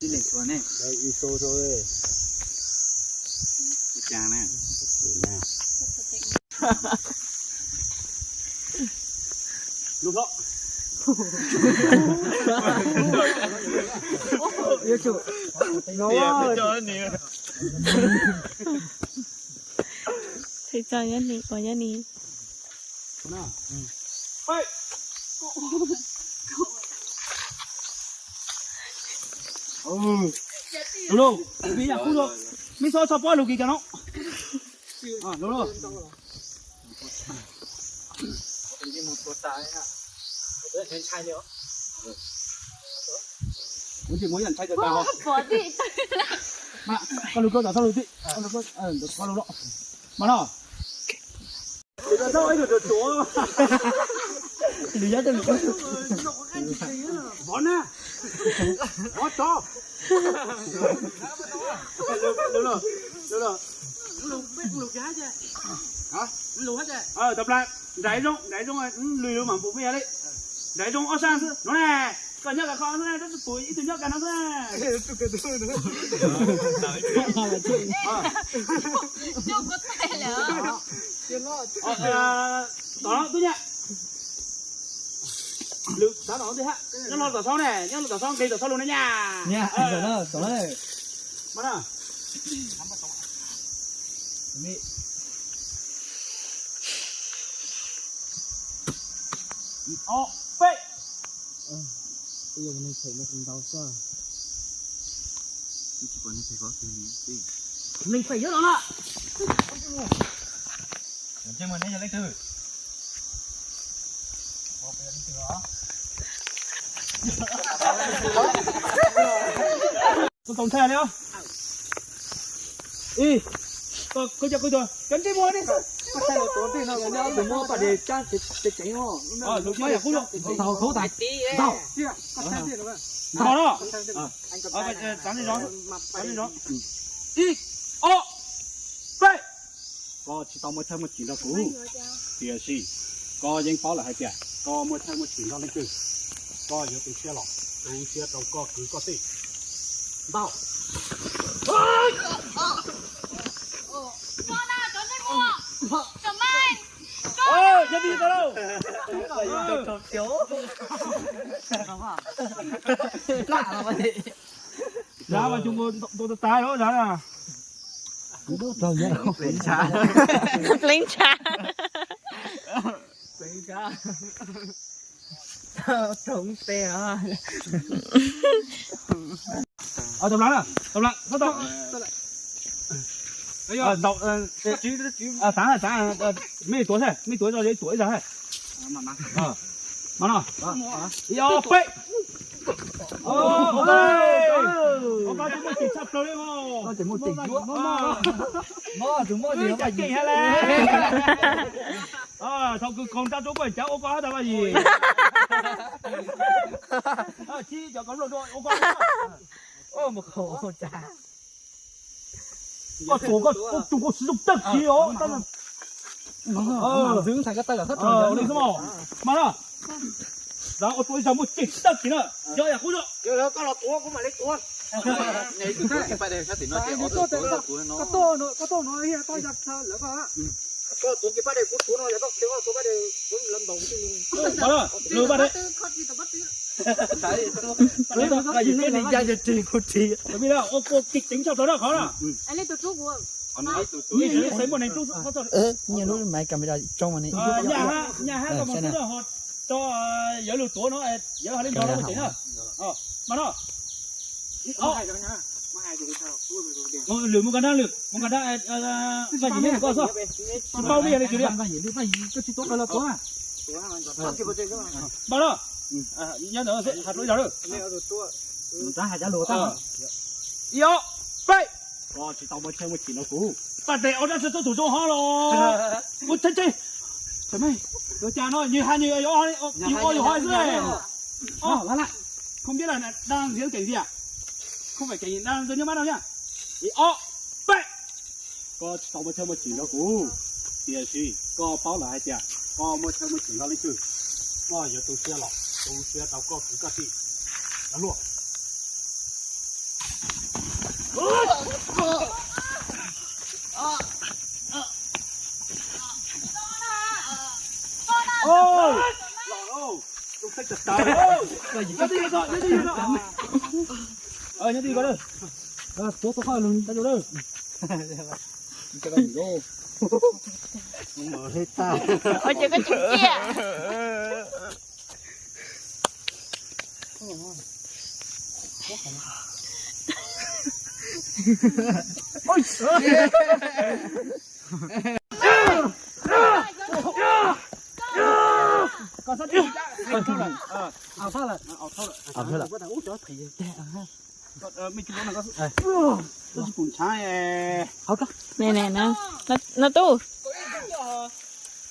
Ib leeg tshuav ne. Ib xub xwb. Ua cas na? Lub hlob. Thầy cho nhớ đi, có nhớ đi. Lub lub, mib yam kub lub, mib xob txhob pob lug kis cov no. Lub lub. Ua ntsis muab yam ntshai tas tas ho. Koj lug koj tom txhob lug tim, koj lug koj, koj lug los. Mas no. Vov na, vov tod. Tab plas, nraiv zoo, nraiv zoo, lwg lug mam pum me li. Nraiv zoo ob sab xwb no ne, koj nyob kas qhov xwb na, tab sis pum ib tug nyob kas no xwb. Tom no tub nyab. Lwm xav tom no twg hab, nyob no tom xaub ne, nyob no tom xaub nqis tom xaub lug na nyab. Mas na. Ob peb. Neeg feem nyob no na. Ntsej muag neb yog leej twg? Koj tau ntshai li os. Ib, koj cov, koj cov ntsej muag ne. Tus muab pas des cab tsev tsev os. Lub mob yam qub lug. Tau, tau, tau. Ntau. Ntau no. Txav li zov, txav li zov. Ib, ob, peb. Koj tsis tau muaj thawj muaj chim nrog kuv, tiam sis koj yeej paub lawm hais tias koj muaj thawj muaj chim nrog leej twg, koj yuav tu siab los tu siab rau koj kwv koj tij. Ntau. Zab mas cov nkaus ntau tas tas lawm zab na. Pleev ntshav. Tau, tau, tau. Mej tuav, mej tuav, mej tuav ib zag. Mas no, ib ob peb. Koj ces muaj cem tshaj plaws li os. Cem ha le. Thaum kws koom nraj rua koj cav ua koj hab tas Vaj Yim. Tsis cov koom nraj rua ua koj. Koj tuav koj tus koj siv zoo tag kis os. Mas no, zab ua tua ib zag muaj cem tag kis na. Yog yam qub zog. Lwm paj dej. Ua koj kis ceev tshaj plaws na qhov na. Nyiaj lub maiv camera tsoo mas ne. Nyaj hab koj mus xwb na ho, tso yawg lug tuav no, yawg ho li nrog lawv mus ceev na. Mas no. Lwm mus nka dab, lwm mus nka dab, Vaj Yim neb mus koj xwb. Tsis paub vij yog li twg li. Mas no. Nyob ntawd has rua ib zag lawm. Ib ob peb. Koj tsis tau muaj thawj muaj chim nrog kuv. Paj tes ua dab tsi tuaj tus zoo hov los. Ua tsheb tsheb. Ua cas no nws has nws yuav ua yus hov xwb. Không biết là đang giấu cảnh gì à? Không phải cảnh đang giấu nước mắt đâu nhá. Ib ob peb. Koj tsis tau muaj thawj muaj chim nrog kuv, tiam sis koj paub lawm hais tias koj muaj thawj muaj chim nrog leej twg, koj yuav tu siab los tu siab rau koj kwv koj tij. Los luaj. Ua cas koj tseem ciaj? Neb, neb, no tub.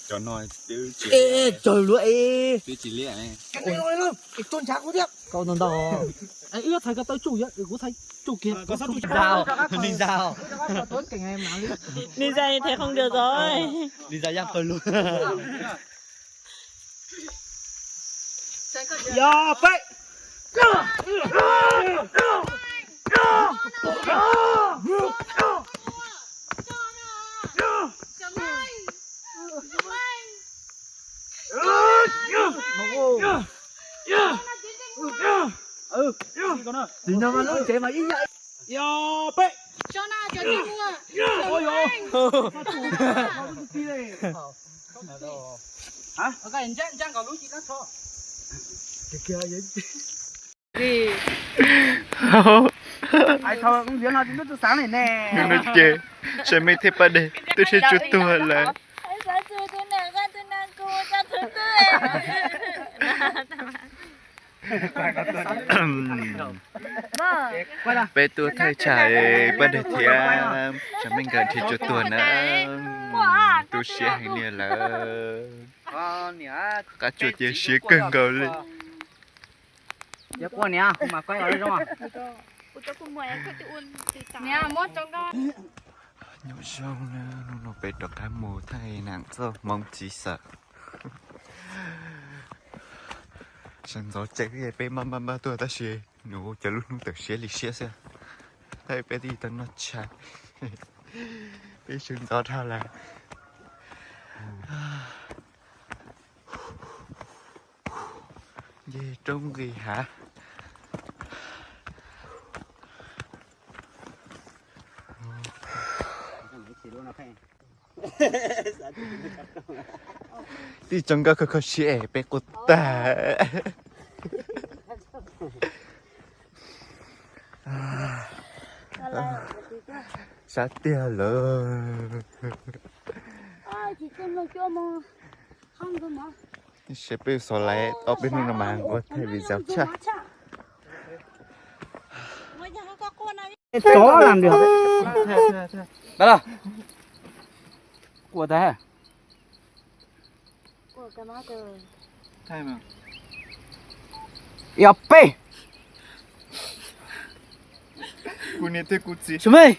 Cov no twb tsis, twb tsis liam. Koj ntau ntau. Wb txhais koj tau tsuj, kuv txhais tsuj kiag. Nws zau, nws zau. Nws zau, nws zau yaj pawg lug. Yog peb. Tsis nyob mas lub tsev mas ib yam. Yog peb. Ces Sawv Meej thiab Paj Dej twb sib tsuag tuag lawm. Peb tuaj thaij tshais Paj Dej thiab Sawv Meej nkawd nrhiav tsuag tuag na. Tu siab heev li lawm. Qab tsuas ces siab kawg nkaus li. Nyob zoo na, hnub no peb rov qab mus thaij nam txoj hmoov txiv xwm. Sawv ntxov ces peb maj maj maj tuaj tab sis nws cov lub hnub tawm siab li siab xwb. Thaij peb twb tau noj tshais, peb sawv ntxov dhau lawm. Nce roob nqis hav. Tib tsoom nkauj kho kho siab es peb quaj tag. Sab tiag lawm. Seb peb xov laiv ob peb hnub no mas nquag thaij video tshaj. Yog peb. Kuv niam thiab kuv txiv, Sawv Meej,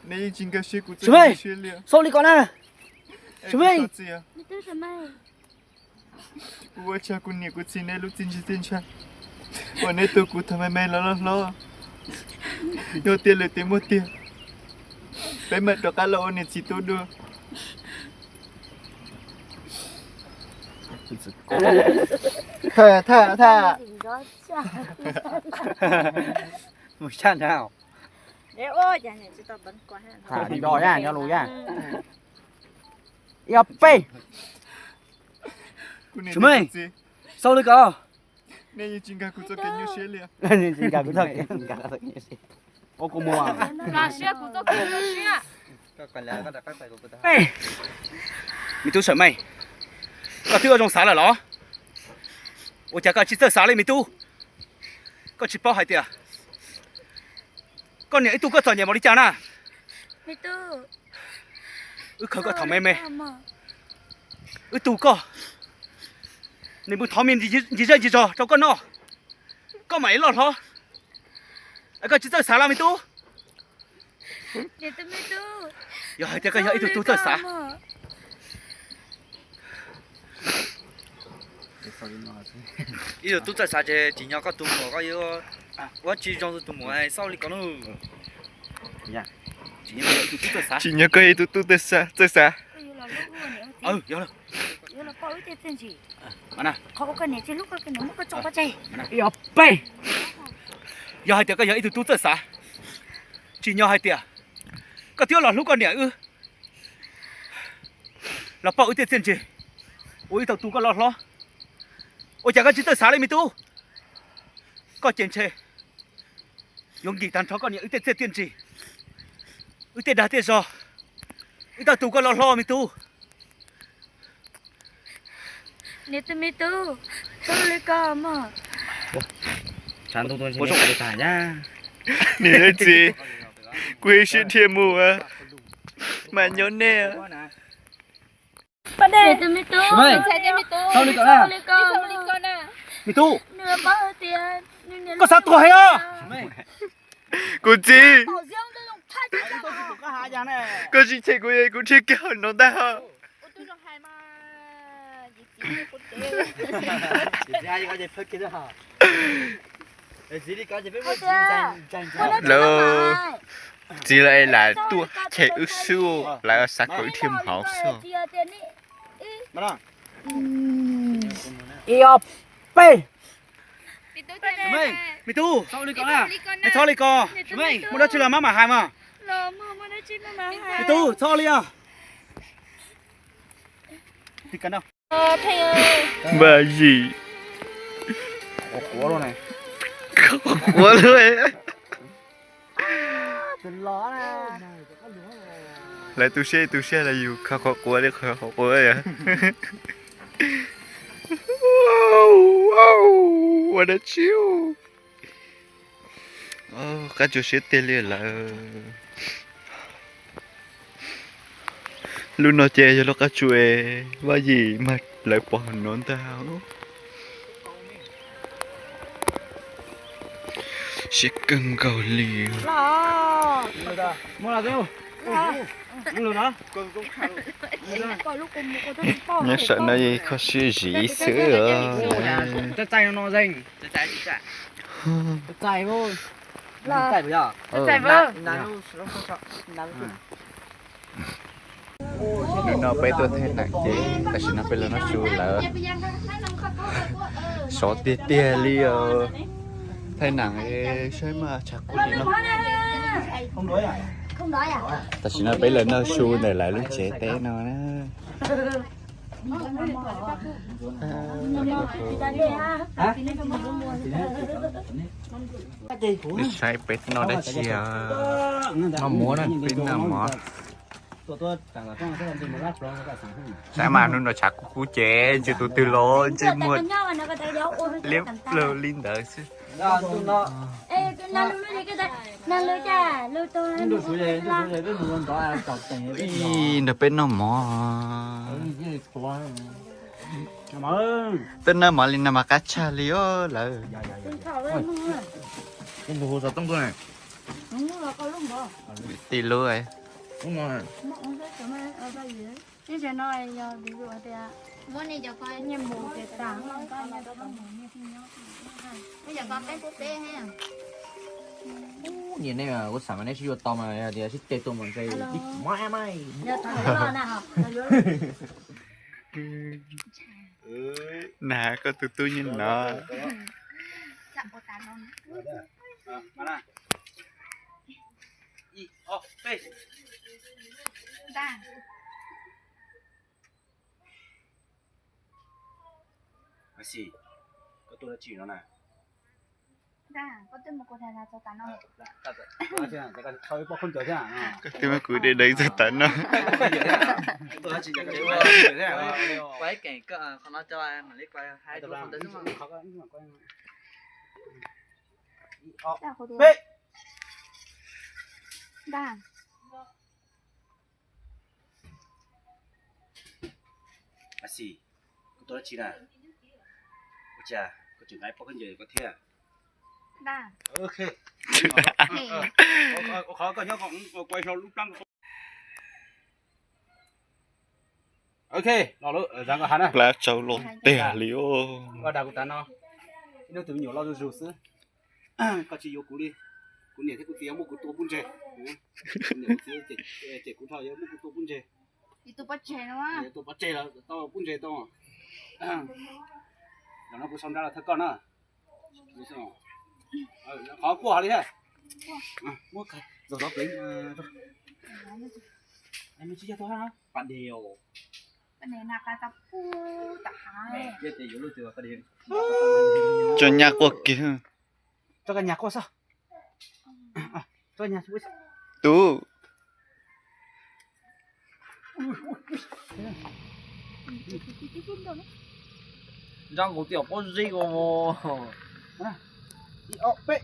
nej yeej tsis nkag siab kuv txoj kev nyuaj siab li. Xaus li ko na. Sawv Meej, kuv ua tsaug kuv niam kuv txiv nej lub txiaj ntsig txiaj ntsha uas nej tu kuv thaum me me los loj hlob. Yog tiag lwm tiam muaj tiag, peb mam rov qab los ua niam txiv tub dua. Thaj, thaj, thaj. Mus sab nrad. Tham do ya, nyob lus ya. Yog peb. Sawv Meej, xaus li ko. Nej yeej tsis nkag kuv txoj kev nyuaj siab li. Ua kuv mus. Me tub Sawv Meej, koj twb ua zoo xav lawm los? Ua cas koj tsis txawj xav li me tub? Koj tsis paub hais tias koj niam wb tu koj txom nyem npaum li cas na? Wb khaws koj thaum me me, wb tu koj, nws mus thov me ncig zej ncig zog rau koj noj, koj mam li loj hlob. Es koj tsis txawj xav los me tub? Yog hais tias koj yog ib tug tub txawj xav, ib tug tub txawj xav ces tsim nyog koj tus muam koj yuav ua tsis zoo tus muam xauj li ko na. Tsim nyog koj yog ib tug tub txawj xav. Yog lawm. Yuav los pauj wb tej txiaj ntsig. Qhov uas koj niam tsis hlub koj, koj niam muab koj tso pov tseg. Ib ob peb. Yog hais tias koj yog ib tug tub txawj xav, tsim nyog hais tias koj twb los hlub koj niam wb, los pauj wb tej txiaj ntsig, ua wb tau tu koj loj hlob. Ua cas koj tsis txawj xav li me tub? Koj ces ntshe yuav nkim tag nrho koj niam wb tej txiaj tej ntsig, wb tej dag tej zog, wb tau tu koj loj hlob me tub. Niam tus me tub, tub li ko mog. Niam txiv, kuv ib siab dhia mus mas nyob nej. Me tub, koj xav tuag heev os. Kuv txiv, koj tsis tshem kuv, kuv dhia kiag hauv no ntag. Lawv txiv lawv es lam tuaj cem wb xwb, lawv xav kom wb dhia mus hauv xwb. Ib ob peb. Me tub, txhob li ko, muaj dab tsi los maj mam hais mas. Me tub, txhob li os. Vaj Yim, qhuav lawm. Lawv tu siab tu siab los yus kho qhov quav li qhov quav yom. Ua dab tsi? Qab tsuas siab tiag li lawm. Lub no ces yog lub qab tsuas Vaj Yim mas lawv pov hauv no ntag. Siab kawg nkaus li. Nyob saum no kho siab zim xwb os. Hnub no peb tuaj thaij nam ces tam sim no peb los noj su lawm. Sov tiag tiag li os. Thaij nam saib mas tshav kub li no. Tam sim no peb los noj su ntawm lawv lub tsev teb no na. Saib peb noj dab tsi os? Noj mov na, peb noj mov. Saib mas hnub no tshav kub kub ces ntshe tus twg los ntsej muag liab plaws li ntawd xwb. Ib nrog peb noj mov. Twb noj mov li no mas qab tshaj li os lawm. Tij lub. Nyiam nej, kuv xav mas nej sib yuav tau mas tias sib ceg tuaj mas ntshe. Nas koj tus tub nyob no. Xis, koj tuaj dab tsi no na? Koj twb muab kuv de deev txog tav no. Xis, koj tuaj dab tsi na? Ua cas koj tseem nqa ib pob khaub ncaws koj thiab? Qhov koj nyob kuv ua ib hlo lub plab. Ok, los lawm, plab tsau los tiag li os. Ua dag kuv tav no, ib hnub tus me nyuam loj zuj zus xwb. Koj tsis yuav kuv li. Kuv niam thiab kuv txiv yuav muab kuv tua pub ntseg. Kuv niam kuv txiv cem kuv dhau yuav muab kuv tua pub ntseg. Tus pov tseg no, tus pov tseg los tau pub ntses tau. Los no kuv sau nra los thawj koj na. Qhov kuaj hov li thiab. Muab zog zov pleev. Pas des. Tso nyas quaj kiag. Tso nyas quaj xwb. Tus nrab nkaus tiaj pob zeb ko. Ib ob peb.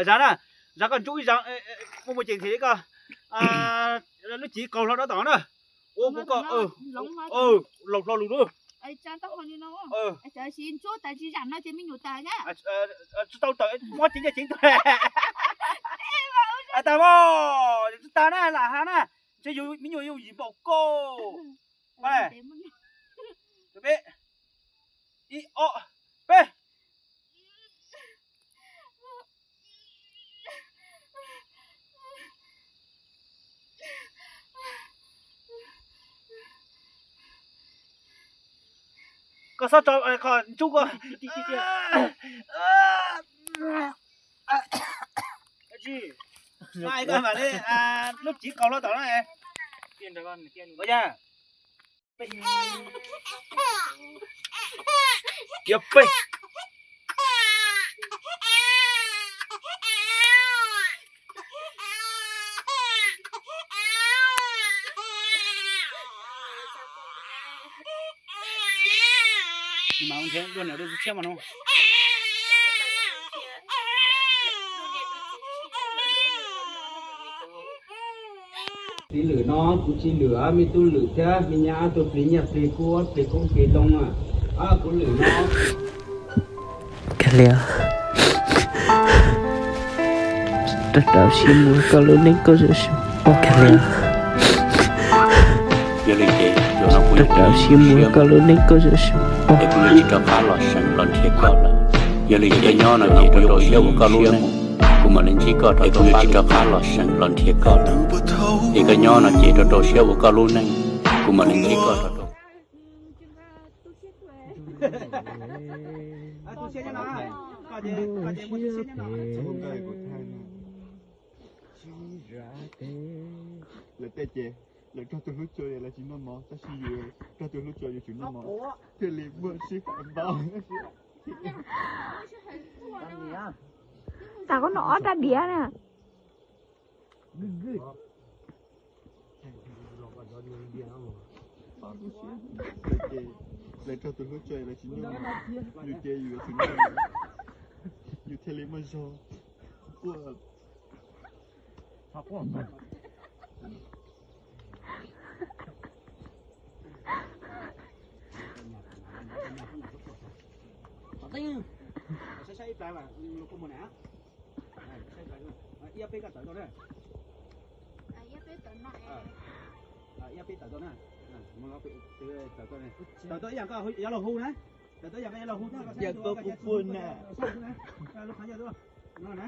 Zab na, zab koj ntsuj ib zab, muaj muaj ceem thiab koj. Lub civ qaug hlo rau tom na. Ua kuv koj, laus hlo lus lub. Tsis tau tawm, muab ceev ceev tawm. Tag mas, tsis tag na, lam has na. Ntshe yus me nyuam yus yim npaum koj. Peb, ib ob peb. Koj xob tso qhov ntsuj ko. Lub civ qaug hlo tom no. Ua cas? Yog peb. Mas dua niam dua txiv tshiab mas no. Txiv lwm no kuv tsis lwm, me tub lwm thiab me nyab ob tug plig nyiaj plig kub plig koob plig loo na. Kuv lwm no. Kag liam. Rau rau siab mus koj lub neej koj zoo siab. Kag liam. Rau rau siab mus koj lub neej koj zoo siab. Es kuv yuav tsis rov qab los seem los nrhiav koj lawm. Yog li ces koj nyob no ces rau rau siab ua koj lub neej, kuv mam li ntsib koj rau rau qab, tsis rov qab los seem los nrhiav koj lawm. Es koj nyob no ces rau rau siab ua koj lub neej, kuv mam li ntsib koj rau rau. Lawv tej ces lawv raug tus hlub tshua lawv tsis noj mov, tab sis yus raug tus hlub tshua yus tseem noj mov, thiaj li muaj sij hawm npau. Tam koj noj ob rab diav na. Lawv raug tus hlub tshua lawv tsis noj mov, yus ces yus tseem noj mov, yus thiaj li muaj zog quaj. Saib saib ib plag los koj mus na. Ib ob peb koj tawm tau na. Ib ob peb tawm tau na. Tawm tau ib yam koj yuav los hu na. Tawm tau ib yam koj yuav los hu na. Koj kuv pug na. Lub qhov ncauj tuaj no na.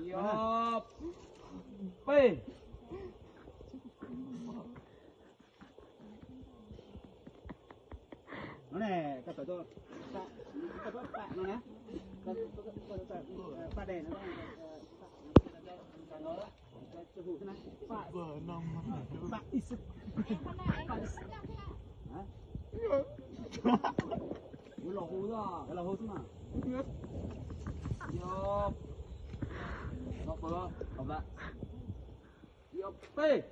Yog peb. No ne, koj tawm tuaj, koj tuaj pam no na, koj tuaj pam dej no, pam ib xwb. Yuav los hu xwb, los hu xwb mas. Yog, los pam, yog peb.